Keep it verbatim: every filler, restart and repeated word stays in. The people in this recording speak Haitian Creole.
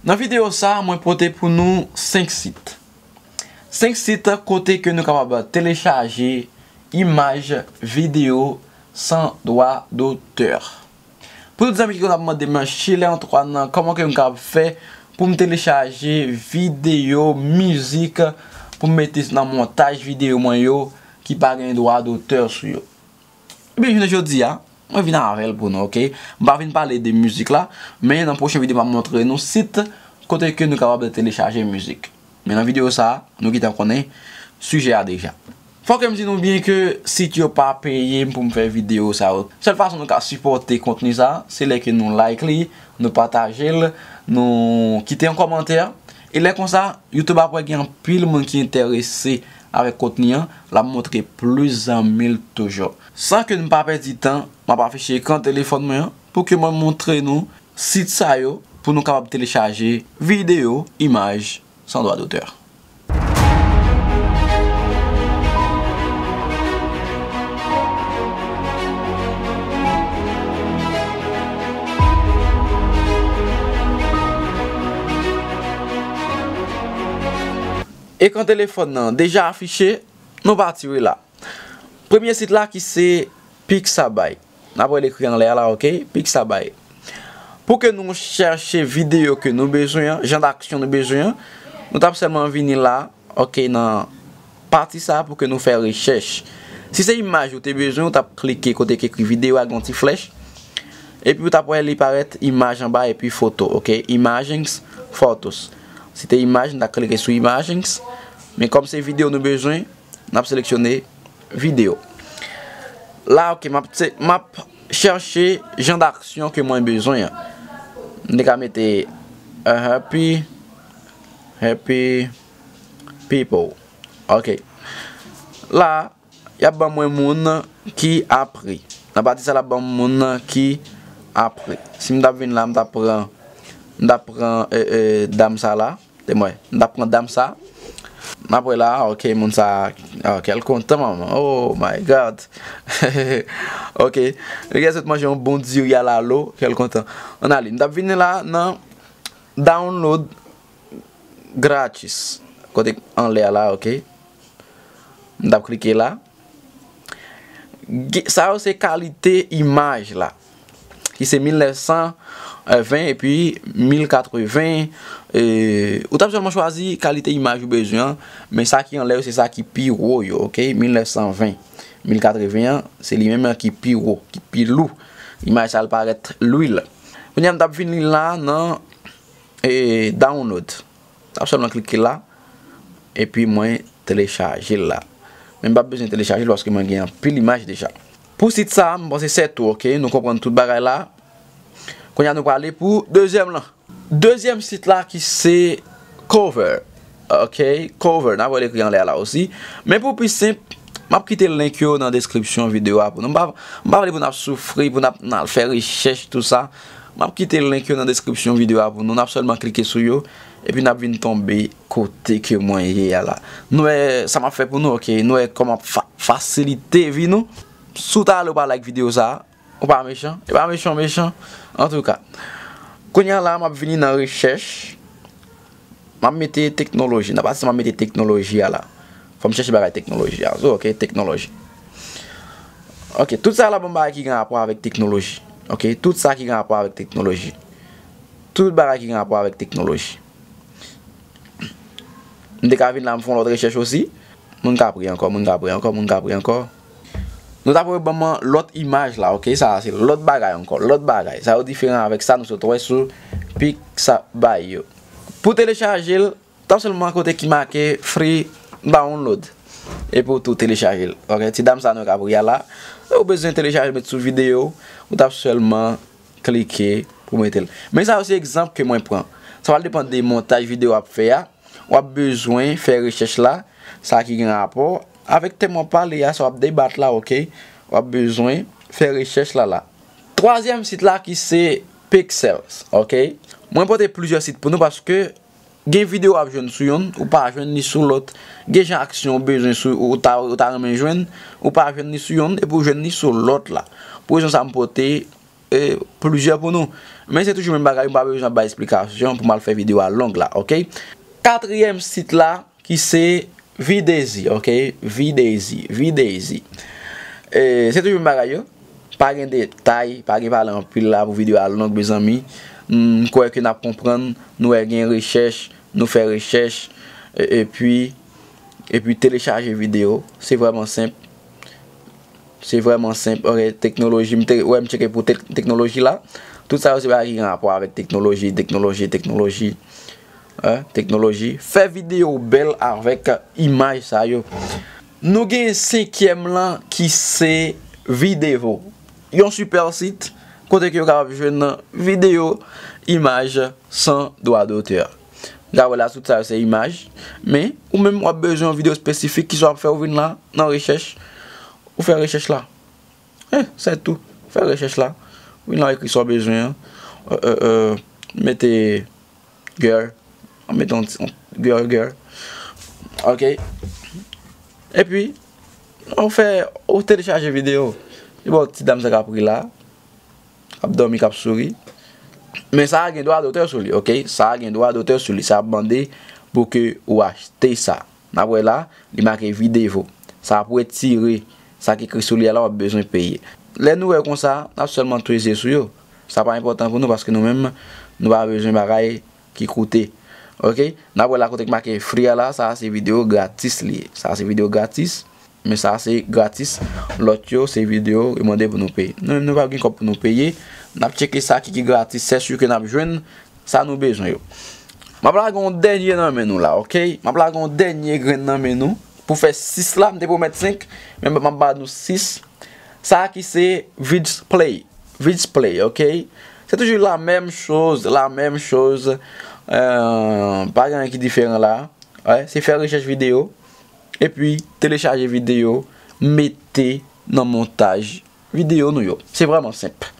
Nan videyo sa, mwen pote pou nou senk sit. Senk sit kote ke nou kapab telechaje imaj, videyo san dwa dotè. Pou tout zanmi ki konn ap mande m, Chilè Antoine, kòman ke m kapab fè pou m telechaje videyo, mizik, pou m mete nan montaj videyo mwen yo ki pa gen dwa dotè sou yo? Ebyen, jounen jodi a, mwen vin avè l pou nou, oke? M pa vin pale de mizik la, men nan pwochen videyo, m ap montre nou sit kote ke nou kapab telechaje mizik. Men nan videyo sa a, nou gentan konnen sijè a deja. Fò ke m di nou byen ke sit yo pa peye m pou m fè videyo sa yo. Sèl fason nou ka sipòte kontni sa a, se lè ke nou like li, nou pataje l, nou kite yon kòmantè. E lè konsa, YouTube ap wè gen anpil moun ki enterese avèk kontni an, l ap montre plis zanmi l toujou. San ke n pa pèdi tan, m ap afiche ekran telefòn mwen an pou ke mwen montre nou sit sa yo pou nou kapab telechaje videyo, imaj, san dwa dotè. Ekran telefòn nan deja afiche, nou pati wi la. Premye sit la ki se Pixabay. N ap wè l ekri anlè a la, oke? Pixabay. Pou ke nou chèche videyo ke nou bezwen an, jan d'aksyon nou bezwen an, nou t ap sèlman vini la, oke, nan pati sa a pou ke nou fè rechèch. Si se imaj ou te bezwen, ou t ap klike kote ki ekri videyo a, gen yon ti flèch. Epi ou t ap wè li parèt imaj anba epi foto, oke? Imagens, fotos. Si te imaj, nou t ap klike sou imagens. Men kòm se videyo nou bezwen, n ap seleksyone videyo. La, oke, m ap, m ap chèche jan d'aksyon ke mwen bezwen an. M te ka mete a happy, happy people. Oke. La, y ap ban mwen moun ki apre. Nan pati sa l ap ban m moun ki apre. Si m t ap vin la, m t ap pran, m t ap pran, e, e, dam sa la. Te mwen, m t ap pran dam sa. N ap wè la, oke, moun sa, oh, kè l kontan, manman. Oh my God. Oke. Li gen sot manje yon bon diri a lalo, kè l kontan. Ann ale, m t ap vini la nan download gratis. Kote anlè a la, oke. M t ap klike la. Sa yo se kalite imaj la. Ki se mil nèf san ven epi mil katreven. E, ou t ap sèlman chwazi kalite imaj ou bezwen an, men sa ki anlè yo se sa ki pi wo yo, oke? Mil nèf san ven, mil katreven an, se li menm ki pi wo, ki pi lou. Imaj sa l parèt lwil. Kounye a m t ap vini la nan, e, download. M ap sèlman klike la, epi mwen telechaje l la. Men m p ap bezwen telechaje l paske mwen gen anpil imaj deja. Pou sit sa, m panse se tou, oke? Nou konprann tout bagay la. Kounye a nou prale pou dezyèm lan. Dezyèm sit la ki se Cover. Oke, Cover, n ap wè l ekri anlè a la osi. Men pou pi senp, m ap kite link yo nan deskripsyon videyo a pou nou. M pa, m pa vle pou n ap soufri, pou n ap, n al fè rechèch, tou sa. M ap kite link yo nan deskripsyon videyo a pou nou. N ap sèlman klike sou yo, epi n ap vin tonbe kote ke mwen ye a la. Nou wè sa m ap fè pou nou, oke? Nou wè kòman m ap fa-, fasilite vi nou. Si w ta ale w pa like videyo sa, ou pa mechan. E pa mechan, mechan. Antouka, kounye a la, m ap vini nan rechèch. M ap mete teknoloji. Nan pati sa, m ap mete teknoloji a la. Fò m chèche bagay teknoloji a. So, oke, teknoloji. Oke, tout sa la, bon, bagay ki gen rapò avèk teknoloji. Oke, tout sa ki gen rapò avèk teknoloji. Tout bagay ki gen rapò avèk teknoloji. M te ka vin la, m fè yon lòt rechèch osi. Moun ka pri ankò, moun ka pri ankò, moun ka pri ankò. Nou ta pou ban mwen lòt imaj la, oke? Sa a se lòt bagay ankò, lòt bagay. Sa yo diferan avèk sa nou sot wè sou Pixabay yo. Pou telechaje l, tap sèlman kote ki make free download. Epi w tou telechaje l. Oke, ti dam sa nou ka pri a la. Ou bezwen telechaje l, met sou videyo, ou tap sèlman klike pou mete l. Men sa yo se egzanp ke mwen pran. Sa pral depann de montaj videyo w ap fè a. W ap bezwen fè rechèch la, sa ki gen rapò avèk tèm w ap pale a, sa w ap debat la, oke? W ap bezwen fè rechèch la la. Twazyèm sit la ki se Pexels, oke? Mwen pote plizyè sit pou nou paske gen videyo w ap jwenn sou youn, ou pa jwenn li sou lòt. Gen jan aksyon ou bezwen sou, ou ta, ou ta renmen jwenn, ou pa jwenn li sou youn, epi ou jwenn li sou lòt la. Pou rezon sa m pote, e, plizyè pou nou. Men se toujou menm bagay, m pa bezwen bay esplikasyon pou m al fè videyo a long la, oke? Katriyèm sit la, ki se Videzi, oke? Videzi, Videzi. E, se toujou menm bagay yo. Pa gen detay, pa gen pale anpil la pou videyo a long, mezanmi. M kwè ke n ap konprann, nou wè gen rechèch, nou fè rechèch, e, epi, epi telechaje videyo. Se vrèman senp. Se vrèman senp. Oke, teknoloji, m te, wè, m tcheke pou tek-, teknoloji la. Tout sa yo se bagay ki gen rapò avèk teknoloji, teknoloji, teknoloji. Hein, teknoloji. Fè videyo bèl avèk imaj sa yo. Nou gen senkyèm lan ki se Videvo. Yon sipè sit kote ke yo kapab jwenn videyo, imaj san dwa dotè. Gade la, tout sa yo se imaj. Men, ou menm w ap bezwen yon videyo espesifik, kisa w ap fè, ou vin la, nan rechèch, ou fè rechèch la. Eh, se tou. Fè rechèch la. Ou vin la, ekri sa w bezwen an. Euh, euh, euh, mete girl. Mete yon ti, yon girl, girl. Oke. Epi, ou fè, ou telechaje videyo. Li ba w ti dam sa k ap ri la. K ap dòmi, k ap souri. Men sa a gen dwa dotè sou li, oke? Sa a gen dwa dotè sou li. Sa ap mande pou ke ou achte sa. N ap wè la, li make Videvo. Sa ap retire sa ki ekri sou li a la, w ap bezwen peye. Lè nou wè konsa, n ap sèlman tweze sou yo. Sa pa enpòtan pou nou paske nou menm, nou pa bezwen bagay ki koute. Oke? N ap wè la kote ki make free a la, sa a se videyo gratis li ye. Sa a se videyo gratis, men sa a se gratis. Lòt yo, se videyo yo mande pou nou peye. Nou menm, nou pa gen kòb pou nou peye. N ap tcheke sa ki, ki gratis, se si ke n ap jwenn sa nou bezwen yo. M ap lage yon dènye nan men nou la, oke? M ap lage yon dènye grenn nan men nou. Pou fè sis la, m te pwomèt senk, men m ap ba nou sis. Sa a ki se Vids Play. Vids Play, oke? Se toujou la menm choz, la menm choz. Euh, pa gen anyen ki diferan la. Wè, se fè rechèch videyo, epi telechaje videyo, mete nan montaj videyo nou yo. Se vrèman senp.